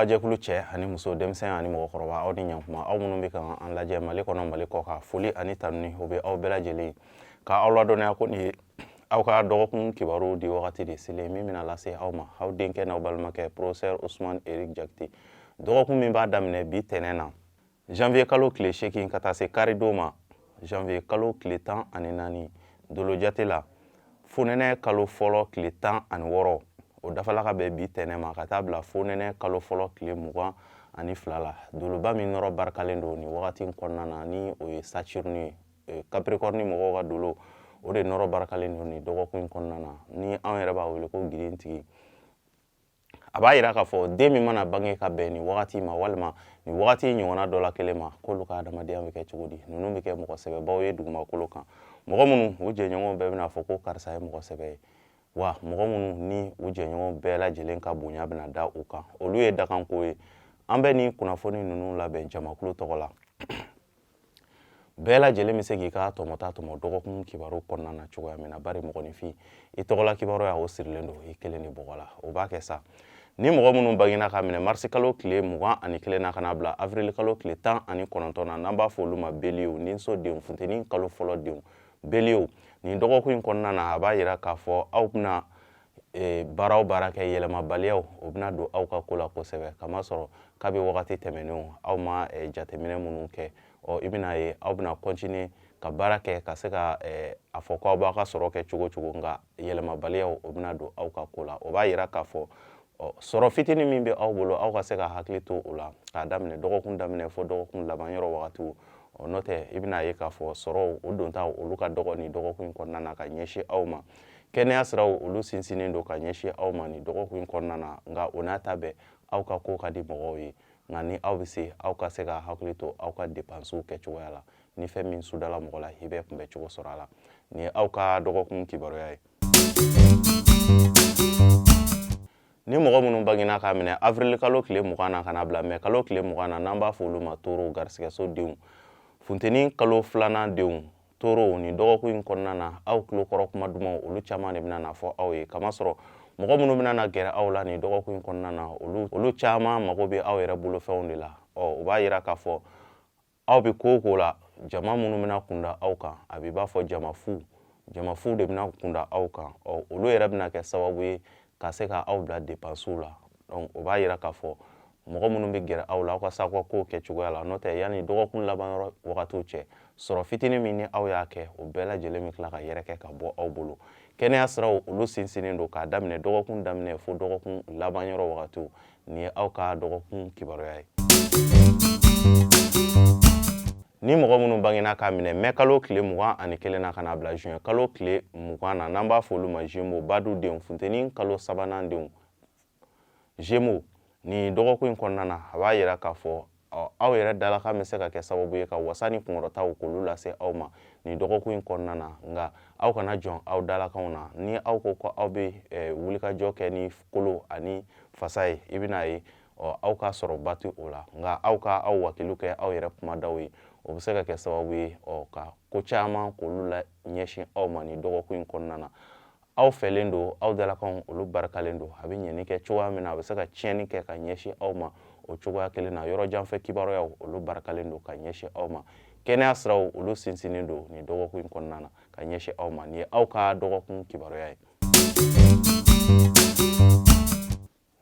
Filɛbaajɛkulu cɛ ani muso, denmisɛn ani mɔgɔkɔrɔba, aw ni ɲankuma. Aw minnu bɛ ka an lajɛ Mali kɔnɔ, Mali kɔ kan, foli ani tanuni o bɛ aw bɛɛ lajɛlen. Ka aw ladɔnniya ko nin ye aw ka dɔgɔkun kibaru di wagati de selen min bɛna lase aw ma, aw denkɛ n'aw balimakɛ, professeur Ousmane Eric Diakité. Dɔgɔkun min b'a daminɛ bi tɛnɛn na, janvier kalo tile 8, ka taa se karidon ma, janvier kalo tile 14, dolojate la fonɛnɛ kalo fɔlɔ tile 16, o dafala ka bɛn bi tɛnɛ ma, ka taa bila fonɛnɛ kalo fɔlɔ tile 22 la. Doloba min nɔrɔ barikalen don nin wagati in kɔnɔna na, ni o ye Saturne ye, Capricorne mɔgɔw ka dolo, o de nɔrɔ barikalen don nin dɔgɔkun in kɔnɔna na, ni anw yɛrɛ b'a wele ko girintigi. A b'a yira k'a fɔ den min mana bange ka bɛn nin wagati ma, walima nin wagati ɲɔgɔnna dɔ la kelen ma, k'olu ka adamadenya bɛ kɛ cogo di? Ninnu bɛ kɛ mɔgɔ sɛbɛbaw ye dugumakolo kan, mɔgɔ minnu u jɛɲɔgɔnw bɛɛ bɛna fɔ ko karisa ye mɔgɔ sɛbɛ ye, wa mɔgɔ minnu ni u jɛɲɔgɔn bɛɛ lajɛlen ka bonya bɛna da u kan, olu ye dakanko ye. An bɛ nin kunnafoni ninnu labɛn jamakulu tɔgɔ la. Bɛɛ lajɛlen bɛ se k'i ka tɔmɔta tɔmɔ dɔgɔkun kibaru kɔnɔna na cogoya min na, bari mɔgɔninfin i tɔgɔla kibaruya, o sirilen don i kelen de bɔgɔ la. O b'a kɛ sa ni mɔgɔ minnu bangena ka minɛ marisi kalo tile 21 na ka na bila avril kalo tile 19 na, n'an b'a fɔ olu ma beliyew, ninso denw, funteni kalo fɔlɔ denw, beliyew, nin dɔgɔkun in kɔnɔna na, a b'a yira k'a fɔ aw bɛna baara o baara kɛ, yɛlɛmabaliyaw o bɛna don aw ka ko la kosɛbɛ, kamasɔrɔ kabi wagati tɛmɛnenw aw ma jateminɛ minnu kɛ. Ɔ, i bɛna ye aw bɛna continuer ka baara kɛ ka se ka a fɔ k'aw b'aw ka sɔrɔ kɛ cogo cogo, nka yɛlɛmabaliyaw o bɛna don aw ka ko la. O b'a yira k'a fɔ ɔ, sɔrɔ fitinin min bɛ aw bolo, aw ka se ka hakili to o la k'a daminɛ dɔgɔkun daminɛ fo dɔgɔkun laban yɔrɔ wagatiw. Ɔ, n'o tɛ, i bɛna ye k'a fɔ sɔrɔw o dontaw olu ka dɔgɔ nin dɔgɔkun in kɔnɔna na ka ɲɛsin aw ma. Kɛnɛya siraw olu sinsinnen don ka ɲɛsin aw ma nin dɔgɔkun in kɔnɔna na, nka o n'a ta bɛɛ, aw ka ko ka di mɔgɔw ye, nka ni aw bɛ se, aw ka se ka hakili to aw ka depansiw kɛcogoya la. Ni fɛn min sudala mɔgɔ la, i bɛ kunbɛ cogo sɔrɔ a la. Nin ye aw ka dɔgɔkun kibaruya ye. Ni mɔgɔ minnu bangena k'a minɛ avril kalo tile 20 na ka na bila mɛ kalo tile 20 na, n'an b'a fɔ olu ma toro, garisigɛso denw, funteni kalo filanan denw, toro, nin dɔgɔkun in kɔnɔna na, aw tulo kɔrɔ kuma dumanw olu caman de bɛna na fɔ aw ye, kamasɔrɔ mɔgɔ minnu bɛna na gɛrɛ aw la nin dɔgɔkun in kɔnɔna na, olu caman mago bɛ aw yɛrɛ bolofɛnw de la. Ɔ, o b'a yira k'a fɔ aw bɛ ko o ko la, jama minnu bɛna kunda aw kan, a b'i b'a fɔ jama fu, jama fu de bɛna kunda aw kan. Ɔ, olu yɛrɛ bɛna kɛ sababu ye ka se ka aw bila depansiw la. Donc o b'a yira k'a fɔ mɔgɔ minnu bɛ gɛrɛ aw la, aw ka se aw ka kow kɛ cogoya la. N'o tɛ, yanni dɔgɔkun laban yɔrɔ wagatiw cɛ, sɔrɔ fitinin min ni aw y'a kɛ, o bɛɛ lajɛlen bɛ tila ka yɛrɛkɛ ka bɔ aw bolo. Kɛnɛya siraw olu sinsinnen don k'a daminɛ dɔgɔkun daminɛ fo dɔgɔkun laban yɔrɔ wagatiw. Nin ye aw ka dɔgɔkun kibaruya ye. Ni mɔgɔ minnu bangena k'a minɛ mɛ kalo tile 21 na ka na bila juin kalo tile 20 na, n'an b'a fɔ olu ma Gémeaux, badu denw, funteni kalo sabanan denw, Gémeaux, nin dɔgɔkun in kɔnɔna na, a b'a yira k'a fɔ aw yɛrɛ dalakan bɛ se ka kɛ sababu ye ka wasa ni kunkɔrɔtaw k'olu lase aw ma nin dɔgɔkun in kɔnɔna na. Nka aw kana jɔn aw dalakanw na. Ni aw ko ko aw bɛ wulikajɔ kɛ ni kolo ani fasa ye, i bɛna ye ɔ, aw ka sɔrɔba tɛ o la. Nka aw ka aw wakilu kɛ aw yɛrɛ kumadaw ye, o bɛ se ka kɛ sababu ye ɔ, ka ko caman k'olu la ɲɛsin aw ma nin dɔgɔkun in kɔnɔna na. Aw fɛlen don, aw dalakanw olu barikalen don. A bɛ ɲɛni kɛ cogoya min na, a bɛ se ka tiɲɛni kɛ ka ɲɛsin aw ma o cogoya kelen na. Yɔrɔ janfɛ kibaruyaw olu barikalen don ka ɲɛsin aw ma. Kɛnɛya siraw olu sinsinnen don nin dɔgɔkun in kɔnɔna na ka ɲɛsin aw ma. Nin ye aw ka dɔgɔkun kibaruya ye.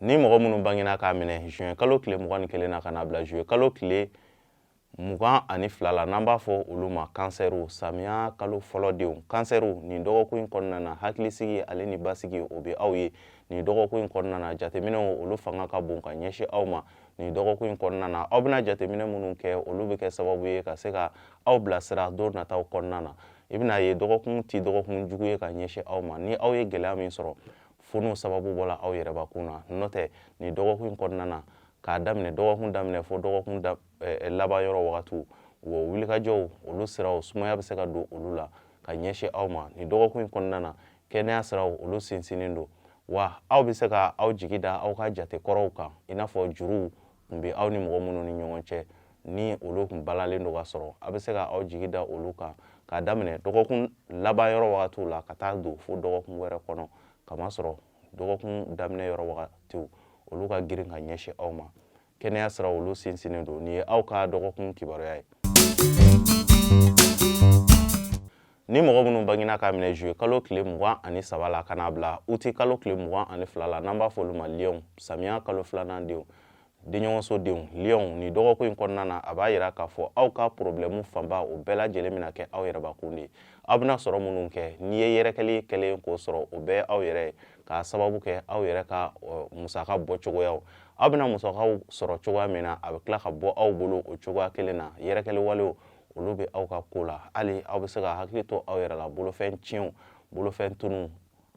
Ni mɔgɔ minnu bangena k'a minɛ juin kalo tile 21 na ka na bila juillet kalo tile 22 la, n'an b'a fɔ olu ma kansɛriw, samiya kalo fɔlɔ denw, kansɛriw, nin dɔgɔkun in kɔnɔna na, hakilisigi ale ni basigi o bɛ aw ye nin dɔgɔkun in kɔnɔna na. Jateminɛw olu fanga ka bon ka ɲɛsin aw ma nin dɔgɔkun in kɔnɔna na. Aw bɛna jateminɛ minnu kɛ, olu bɛ kɛ sababu ye ka se ka aw bilasira don nataw kɔnɔna na. I bɛna ye dɔgɔkun ti dɔgɔkun jugu ye ka ɲɛsin aw ma. Ni aw ye gɛlɛya min sɔrɔ, fo n'o sababu bɔla aw yɛrɛbakun na. N'o tɛ, nin dɔgɔkun in kɔnɔna na, k'a daminɛ dɔgɔkun daminɛ fo dɔgɔkun laban yɔrɔ wagatiw, wo wulikajɔw olu siraw sumaya bɛ se ka don olu la ka ɲɛsin aw ma nin dɔgɔkun in kɔnɔna na. Kɛnɛya siraw olu sinsinnen don, wa aw bɛ se ka aw jigi da aw ka jate kɔrɔw kan, i n'a fɔ juruw tun bɛ aw ni mɔgɔ minnu ni ɲɔgɔn cɛ, ni olu tun balalen don ka sɔrɔ, aw bɛ se ka aw jigi da olu kan k'a daminɛ dɔgɔkun laban yɔrɔ wagatiw la ka taa don fo dɔgɔkun wɛrɛ kɔnɔ, kamasɔrɔ dɔgɔkun daminɛ yɔrɔ wagatiw olu ka girin ka ɲɛsin aw ma. Kɛnɛya sira olu sinsinnen don. Nin ye aw ka dɔgɔkun kibaruya ye. Ni mɔgɔ minnu bangena k'a minɛ juillet kalo tile 23 la ka n'a bila uti kalo tile 22 la, n'an b'a fɔ olu ma lionw, samiya kalo filanan denw, denɲɔgɔnso denw, lionw, nin dɔgɔkun in kɔnɔna na, a b'a yira k'a fɔ aw ka porobilɛmu fanba o bɛɛ lajɛlen bɛna kɛ aw yɛrɛbakun de ye. Aw bɛna sɔrɔ minnu kɛ, n'i ye yɛrɛkɛli kɛlen k'o sɔrɔ, o bɛɛ aw yɛrɛ ye, k'a sababu kɛ aw yɛrɛ ka musaka bɔ cogoyaw. Aw bɛna musakaw sɔrɔ cogoya min na, a bɛ tila ka bɔ aw bolo o cogoya kelen na. Yɛrɛkɛli walew olu bɛ aw ka ko la. Hali aw bɛ se ka hakili to aw yɛrɛ la, bolofɛn tiɲɛw, bolofɛn tunu,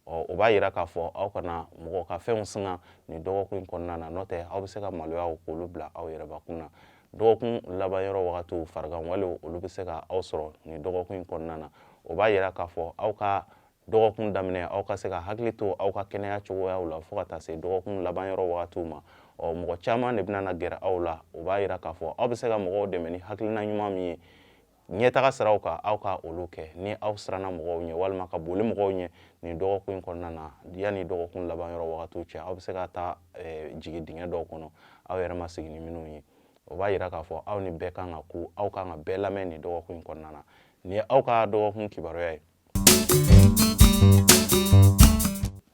ɔ o b'a yira k'a fɔ aw kana mɔgɔ ka fɛnw singa nin dɔgɔkun in kɔnɔna na, n'o tɛ aw bɛ se ka maloyaw k'olu bila aw yɛrɛbakun na. Dɔgɔkun laban yɔrɔ wagatiw, farigan walew olu bɛ se ka aw sɔrɔ nin dɔgɔkun in kɔnɔna na. O b'a yira k'a fɔ aw ka dɔgɔkun daminɛ, aw ka se ka hakili to aw ka kɛnɛya cogoyaw la fo ka taa se dɔgɔkun laban yɔrɔ wagatiw ma. Ɔ mɔgɔ caman de bɛna na gɛrɛ aw la. O b'a yira k'a fɔ aw bɛ se ka mɔgɔw dɛmɛ ni hakilina ɲuman min ye ɲɛtaga siraw kan, aw ka olu kɛ. Ni aw siranna mɔgɔw ɲɛ walima ka boli mɔgɔw ɲɛ nin dɔgɔkun in kɔnɔna na, yanni dɔgɔkun laban yɔrɔ wagatiw cɛ, aw bɛ se ka taa jigin dingɛ dɔw kɔnɔ aw yɛrɛ ma sigi ni minnu ye. O b'a yira k'a fɔ aw ni bɛɛ kan ka ku, aw kan ka bɛɛ lamɛn nin dɔgɔkun in kɔnɔna na. Nin ye aw ka dɔgɔkun kibaruya ye.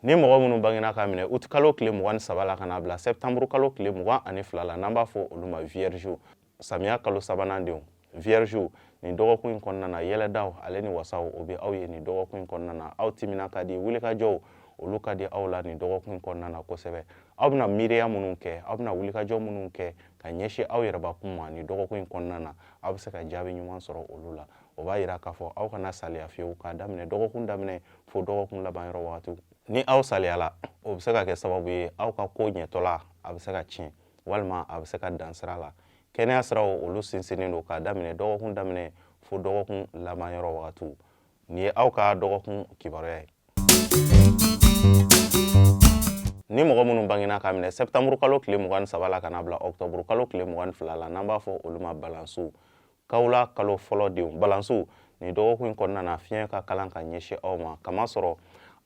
Ni mɔgɔ minnu bangena k'a minɛ uti kalo tile 23 la ka n'a bila sɛptanburu kalo tile 22 la, n'an b'a fɔ olu ma vierge, samiya kalo sabanan denw, vierge, nin dɔgɔkun in kɔnɔna na, yɛlɛdaw ale ni wasaw o bɛ aw ye nin dɔgɔkun in kɔnɔna na. Aw timina ka di, wulikajɔw olu ka di aw la nin dɔgɔkun in kɔnɔna na kosɛbɛ. Aw bɛna miiriya minnu kɛ, aw bɛna wulikajɔ minnu kɛ ka ɲɛsin aw yɛrɛbakun ma nin dɔgɔkun in kɔnɔna na, aw bɛ se ka jaabi ɲuman sɔrɔ olu la. O b'a yira k'a fɔ aw kana saliya fiyewu k'a daminɛ dɔgɔkun daminɛ fo dɔgɔkun laban yɔrɔ wagatiw. Ni aw saliyala, o bɛ se ka kɛ sababu ye aw ka ko ɲɛtɔla a bɛ se ka tiɲɛ walima a bɛ se ka dan sira la. Kɛnɛya siraw olu sinsinnen don k'a daminɛ dɔgɔkun daminɛ fo dɔgɔkun laban yɔrɔ wagatiw. Nin ye aw ka dɔgɔkun kibaruya ye. Ni mɔgɔ minnu bangena k'a minɛ sɛptanburu kalo tile 23 la ka n'a bila ɔkutɔburu kalo tile 22 la, n'an b'a fɔ olu ma balansiw, kawula kalo fɔlɔ denw, balansiw, nin dɔgɔkun in kɔnɔna na, fiɲɛ ka kalan ka ɲɛsin aw ma, kamasɔrɔ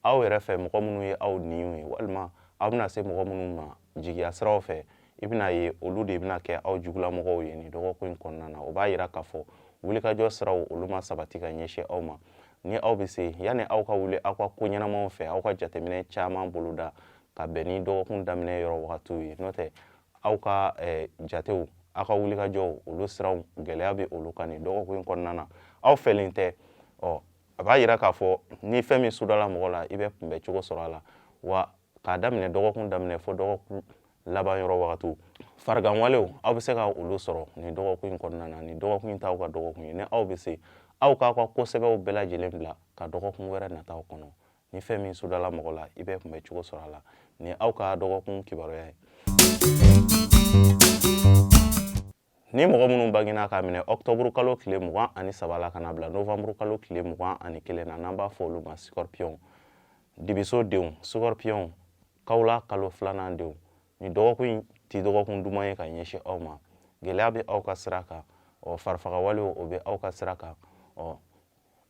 aw yɛrɛ fɛ mɔgɔ minnu ye aw niw ye walima aw bɛna se mɔgɔ minnu ma jigiya siraw fɛ, i bɛna ye olu de bɛna kɛ aw jugulamɔgɔw ye nin dɔgɔkun in kɔnɔna na. O b'a yira k'a fɔ wulikajɔ siraw olu ma sabati ka ɲɛsin aw ma. Ni aw bɛ se, yanni aw ka wuli aw ka ko ɲɛnamaw fɛ, aw ka jateminɛ caman boloda ka bɛn ni dɔgɔkun daminɛ yɔrɔ wagatiw ye, n'o tɛ aw ka jatew, aw ka wulikajɔw olu siraw gɛlɛya bɛ olu kan nin dɔgɔkun in kɔnɔna na. Aw fɛlen tɛ. Ɔ a b'a yira k'a fɔ ni fɛn min sudala mɔgɔ la, i bɛ kunbɛ cogo sɔrɔ a la. Wa k'a daminɛ dɔgɔkun daminɛ fo dɔgɔkun laban yɔrɔ wagatiw, farigan walew aw bɛ se ka olu sɔrɔ nin dɔgɔkun in kɔnɔna na. Nin dɔgɔkun in t'aw ka dɔgɔkun ye. Ni aw bɛ se, aw k'aw ka kosɛbɛw bɛɛ lajɛlen bila ka dɔgɔkun wɛrɛ nataw kɔnɔ. Ni fɛn min sudala mɔgɔ la, i bɛ kunbɛ cogo sɔrɔ a la. Nin ye aw ka dɔgɔkun kibaruya ye. Ni mɔgɔ minnu bangena k'a minɛ ɔkutɔburu kalo tile 23 la ka na bila novanburu kalo tile 21 na, n'an b'a fɔ olu ma scorpion, dibiso denw, scorpion, kawula kalo filanan denw, nin dɔgɔkun in ti dɔgɔkun duman ye ka ɲɛsin aw ma. Gɛlɛya bɛ aw ka sira kan, ɔ farifagawalew o bɛ aw ka sira kan. Ɔ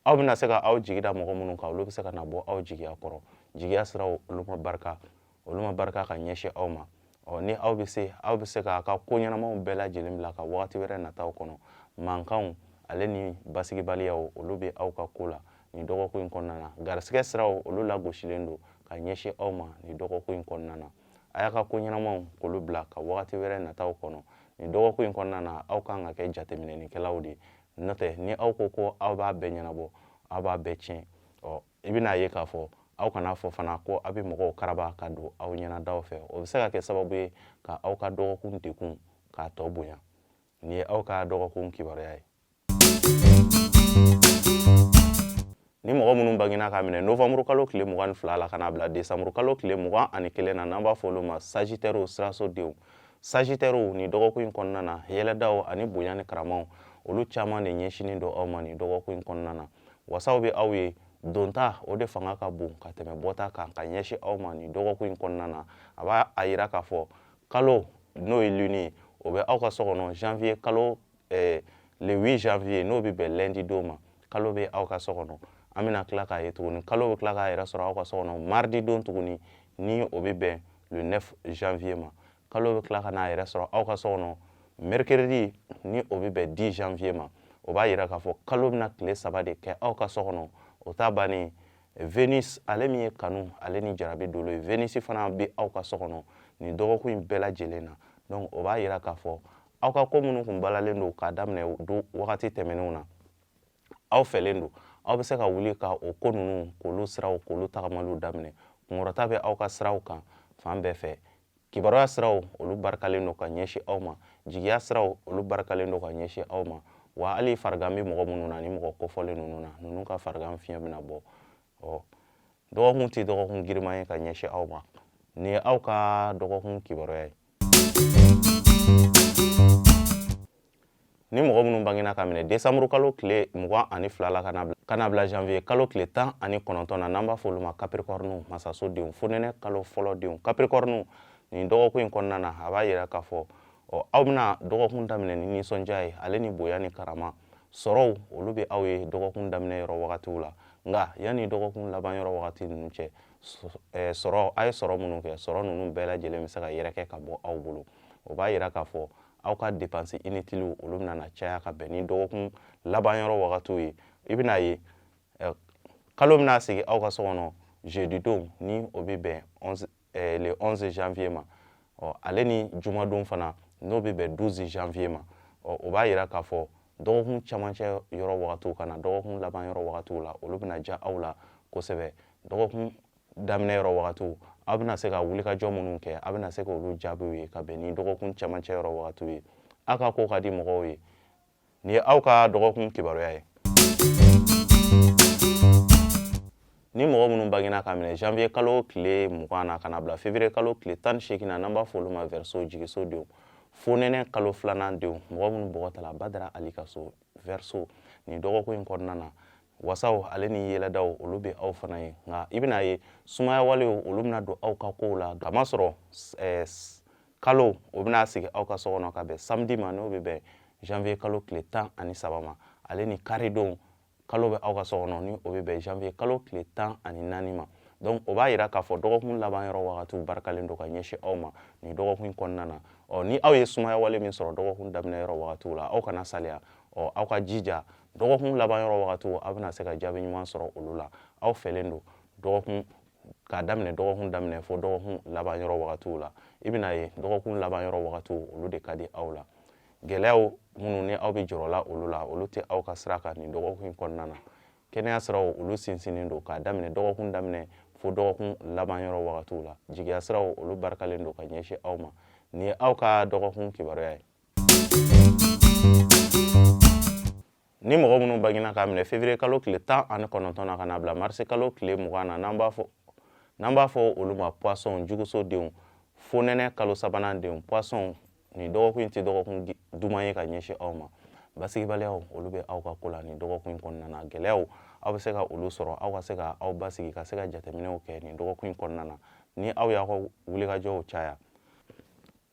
aw bɛna se ka aw jigi da mɔgɔ minnu kan, olu bɛ se ka na bɔ aw jigiya kɔrɔ. Jigiya siraw olu ma barika, olu ma barika ka ɲɛsin aw ma. Ɔ ni aw bɛ se, aw bɛ se k'a ka ko ɲɛnamaw bɛɛ lajɛlen bila ka wagati wɛrɛ nataw kɔnɔ. Mankanw ale ni basigibaliyaw olu bɛ aw ka ko la nin dɔgɔkun in kɔnɔna na. Garisigɛ siraw olu lagosilen don ka ɲɛsin aw ma nin dɔgɔkun in kɔnɔna na. A y'a ka ko ɲɛnamaw k'olu bila ka wagati wɛrɛ nataw kɔnɔ. Nin dɔgɔkun in kɔnɔna na, aw kan ka kɛ jateminɛnikɛlaw de ye, n'o tɛ ni aw ko ko aw b'a bɛɛ ɲɛnabɔ, aw b'a bɛɛ tiɲɛ. Ɔ i bɛna ye k'a fɔ aw kana fɔ fana ko aw bɛ mɔgɔw karaba ka don aw ɲɛnadaw fɛ. O bɛ se ka kɛ sababu ye ka aw ka dɔgɔkun degun k'a tɔ bonya. Nin ye aw ka dɔgɔkun kibaruya ye. Ni mɔgɔ minnu bangena k'a minɛ novanburu kalo tile 22 la ka n'a bila desanburu kalo tile 21 na, n'an b'a fɔ olu ma sagitɛriw, siraso denw, sagitɛriw, nin dɔgɔkun in kɔnɔna na, yɛlɛdaw ani bonya ni karamaw olu caman de ɲɛsinnen don aw ma nin dɔgɔkun in kɔnɔna na. Wasaw bɛ aw ye, donta o de fanga ka bon ka tɛmɛ bɔta kan ka ɲɛsin aw ma nin dɔgɔkun in kɔnɔna na. A b'a a yira k'a fɔ kalo n'o ye lune ye, o bɛ aw ka so kɔnɔ janvier kalo le 8 janvier, n'o bɛ bɛn lundi don ma. Kalo bɛ aw ka so kɔnɔ. An bɛna tila k'a ye tuguni, kalo bɛ tila k'a yɛrɛ sɔrɔ aw ka so kɔnɔ mardi don tuguni, ni o bɛ bɛn le 9 janvier ma. Kalo bɛ tila ka n'a yɛrɛ sɔrɔ aw ka so kɔnɔ mercredi, ni o bɛ bɛn 10 janvier ma. O b'a yira k'a fɔ kalo bɛna tile 3 de kɛ aw ka so kɔnɔ. O ta bannen, Venus, ale min ye kanu ale ni jarabi dolo ye, Venus fana bɛ aw ka so kɔnɔ nin dɔgɔkun in bɛɛ lajɛlen na. Donc o b'a yira k'a fɔ aw ka ko minnu kun balalen don k'a daminɛ wagati tɛmɛnenw na, aw fɛlen don, aw bɛ se ka wuli ka o ko ninnu k'olu siraw k'olu tagamaliw daminɛ. Kunkɔrɔta bɛ aw ka siraw kan fan bɛɛ fɛ. Kibaruya siraw, olu barikalen don ka ɲɛsin aw ma. Jigiya siraw, olu barikalen don ka ɲɛsin aw ma. Wa hali farigan bɛ mɔgɔ minnu na, ni mɔgɔ kofɔlen ninnu na, ninnu ka farigan fiɲɛ bɛna bɔ. Ɔ dɔgɔkun tɛ dɔgɔkun giriman ye ka ɲɛsin aw ma. Nin ye aw ka dɔgɔkun kibaruya ye. Ni mɔgɔ minnu bangena ka minɛ desanburu kalo tile 22 la ka na bila janvier kalo tile 19 na, n'an b'a fɔ olu ma Capricorne, masaso denw, fonɛnɛ kalo fɔlɔ denw, Capricorne, nin dɔgɔkun in kɔnɔna na, a b'a yira k'a fɔ ɔ aw bɛna dɔgɔkun daminɛ ni nisɔndiya ye, ale ni bonya ni karama sɔrɔw, olu bɛ aw ye dɔgɔkun daminɛ yɔrɔ wagatiw la. Nka yanni dɔgɔkun laban yɔrɔ wagati ninnu cɛ, sɔrɔ a ye sɔrɔ minnu kɛ, sɔrɔ ninnu bɛɛ lajɛlen bɛ se ka yɛrɛkɛ ka bɔ aw bolo. O b'a yira k'a fɔ aw ka dépense inutile, olu bɛna na caya ka bɛn ni dɔgɔkun laban yɔrɔ wagatiw ye. I bɛna ye kalo bɛna sigi aw ka so kɔnɔ jeudi don, ni o bɛ bɛn le 11 janvier ma. Ɔ ale ni jumadon fana, n'o bɛ bɛn 12 janvier ma. Ɔ o b'a yira k'a fɔ dɔgɔkun camancɛ yɔrɔ wagatiw ka na dɔgɔkun laban yɔrɔ wagatiw la, olu bɛna diya aw la kosɛbɛ. Dɔgɔkun daminɛ yɔrɔ wagatiw, aw bɛna se ka wulikajɔ minnu kɛ, aw bɛna se k'olu jaabiw ye ka bɛn ni dɔgɔkun camancɛ yɔrɔ wagatiw ye. Aw ka ko ka di mɔgɔw ye. Nin ye aw ka dɔgɔkun kibaruya ye. Ni mɔgɔ minnu bangena ka minɛ janvier kalo tile 20 na ka na bila février kalo tile 18 na, n'an b'a fɔ olu ma Verseau, jigiso denw, fonɛnɛ kalo filanan denw, mɔgɔ minnu bɔgɔ tala Badara Ali ka so, Verseau, nin dɔgɔkun in kɔnɔna na, wasaw ale ni yɛlɛdaw, olu bɛ aw fana ye. Nka i bɛna ye sumaya walew, olu bɛna don aw ka kow la, kamasɔrɔ kalo o bɛna sigi aw ka so kɔnɔ ka bɛn samedi ma, n'o bɛ bɛn janvier kalo tile 13 ma, ale ni karidon kalo bɛ aw ka so kɔnɔ, ni o bɛ bɛn janvier kalo tile 14 ma. Donc o b'a yira k'a fɔ dɔgɔkun laban yɔrɔ wagatiw barikalen don ka ɲɛsin aw ma nin dɔgɔkun in kɔnɔna na. Ɔ ni aw ye sumaya wale min sɔrɔ dɔgɔkun daminɛ yɔrɔ wagatiw la, aw kana saliya. Ɔ aw ka jija, dɔgɔkun laban yɔrɔ wagatiw, aw bɛna se ka jaabi ɲuman sɔrɔ olu la. Aw fɛlen don dɔgɔkun k'a daminɛ dɔgɔkun daminɛ fo dɔgɔkun laban yɔrɔ wagatiw la. I bɛna ye dɔgɔkun laban yɔrɔ wagatiw, olu de ka di aw la. Gɛlɛyaw minnu ni aw bɛ jɔrɔ la olu la, olu tɛ aw ka sira kan nin dɔgɔkun in kɔnɔna na. Kɛnɛya siraw, olu sinsinnen don k'a daminɛ dɔgɔkun daminɛ fo dɔgɔkun laban yɔrɔ wagatiw la. Jigiya siraw, olu barikalen don ka ɲɛsin aw ma. Nin ye aw ka dɔgɔkun kibaruya ye. Ni mɔgɔ minnu bangena k'a minɛ février kalo tile 19 na ka na bila mars kalo tile 20 na, n'an b'a fɔ olu ma Poisson, juguso denw, fonɛnɛ kalo sabanan denw, Poisson, nin dɔgɔkun in tɛ dɔgɔkun duman ye ka ɲɛsin aw ma. Basigibaliyaw, olu bɛ aw ka ko la nin dɔgɔkun in kɔnɔna na. Gɛlɛyaw, aw bɛ se ka olu sɔrɔ. Aw ka se ka aw basigi, ka se ka jateminɛw kɛ nin dɔgɔkun in kɔnɔna na. Ni aw y'aw ka wulikajɔw caya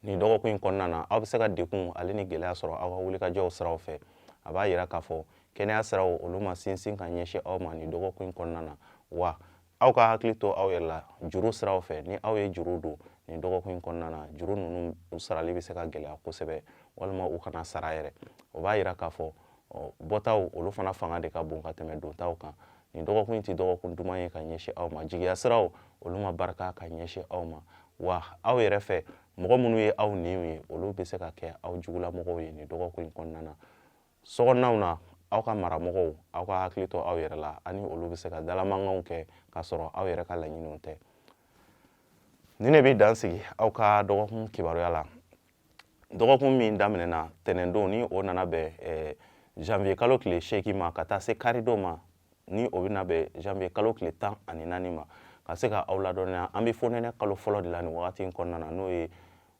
nin dɔgɔkun in kɔnɔna na, aw bɛ se ka dekun ale ni gɛlɛya sɔrɔ aw ka wulikajɔw siraw fɛ. A b'a yira k'a fɔ kɛnɛya siraw, olu ma sinsin ka ɲɛsin aw ma nin dɔgɔkun in kɔnɔna na. Wa aw ka hakili to aw yɛrɛ la juru siraw fɛ. Ni aw ye juru don nin dɔgɔkun in kɔnɔna na, juru ninnu sarali bɛ se ka gɛlɛya kosɛbɛ, walima u kana sara yɛrɛ. O b'a yira k'a fɔ bɔtaw, olu fana fanga de ka bon ka tɛmɛ dontaw kan. Nin dɔgɔkun in tɛ dɔgɔkun duman ye ka ɲɛsin aw ma. Jigiya siraw, olu ma barika ka ɲɛsin aw ma. Wa aw yɛrɛ fɛ, mɔgɔ minnu ye aw ninw ye, olu bɛ se ka kɛ aw jugulamɔgɔw ye nin dɔgɔkun in kɔnɔna na. Sokɔnɔnaw na, aw ka maramɔgɔw, aw ka hakili to aw yɛrɛ la, ani olu bɛ se ka dalamankanw kɛ k'a sɔrɔ aw yɛrɛ ka laɲiniw tɛ. Nin de bɛ dan sigi aw ka dɔgɔkun kibaruya la, dɔgɔkun min daminɛna tɛnɛndon, ni o nana bɛn janvier kalo tile 8 ma, ka taa se karidon ma, ni o bɛna bɛn janvier kalo tile 14 ma. Ka se ka aw ladɔnniya, an bɛ fonɛnɛ kalo fɔlɔ de la nin wagati in kɔnɔna na, n'o ye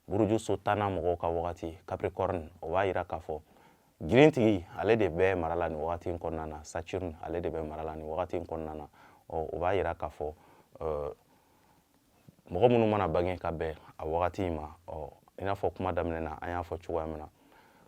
buruju so tannan mɔgɔw ka wagati, Capricorne. O b'a yira k'a fɔ girintigi, ale de bɛ mara la nin wagati in kɔnɔna na. Saturne, ale de bɛ mara la nin wagati in kɔnɔna na. Ɔ o b'a yira k'a fɔ mɔgɔ minnu mana bange ka bɛn a wagati in ma, ɔ i n'a fɔ kuma daminɛ na an y'a fɔ cogoya min na,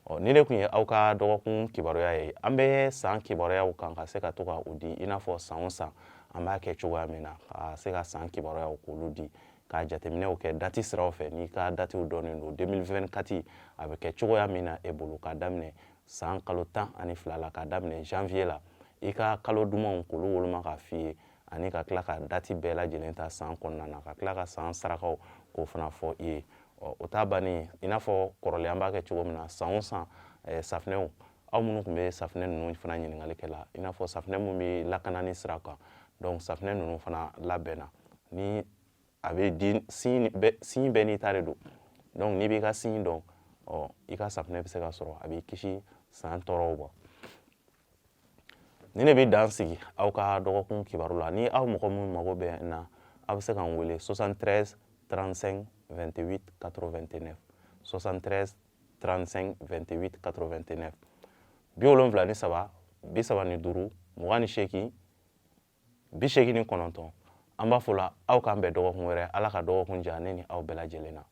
ɔ ni de tun ye aw ka dɔgɔkun kibaruya ye. An bɛ san kibaruyaw kan ka se ka to ka o di, i n'a fɔ san o san an b'a kɛ cogoya min na, ka se ka san kibaruyaw k'olu di. Ka jateminɛw kɛ dati siraw fɛ, n'i ka datiw dɔnnen don, 2024 a bɛ kɛ cogoya min na e bolo, k'a daminɛ san kalo 12 la, k'a daminɛ janvier la, i ka kalo dumanw k'olu woloma k'a f'i ye, ani ka tila ka dati bɛɛ lajɛlen ta san kɔnɔna na, ka tila ka san sarakaw k'o fana fɔ i ye. Ɔ, o t'a bannen, i n'a fɔ kɔrɔlen an b'a kɛ cogo min na san o san, safinɛw, aw minnu tun bɛ safinɛ ninnu fana ɲininkali kɛ la, i n'a fɔ safinɛ min bɛ lakanani sira kan, donc safinɛ ninnu fana labɛnna ni a bɛ di. Signe bɛɛ n'i ta de don. Donc n'i b'i ka signe dɔn, ɔ, i ka safinɛ bɛ se ka sɔrɔ, a b'i kisi san tɔɔrɔw ma. Ni ne bɛ dan sigi aw ka dɔgɔkun kibaru la. Ni aw mɔgɔ min mago bɛ n na, aw bɛ se ka n wele 73 35 28 89, 73 35 28 89, 73 35 28 89. An b'a fɔ la, aw k'an bɛn dɔgɔkun wɛrɛ. Ala ka dɔgɔkun diya ne ni aw bɛɛ lajɛlen na.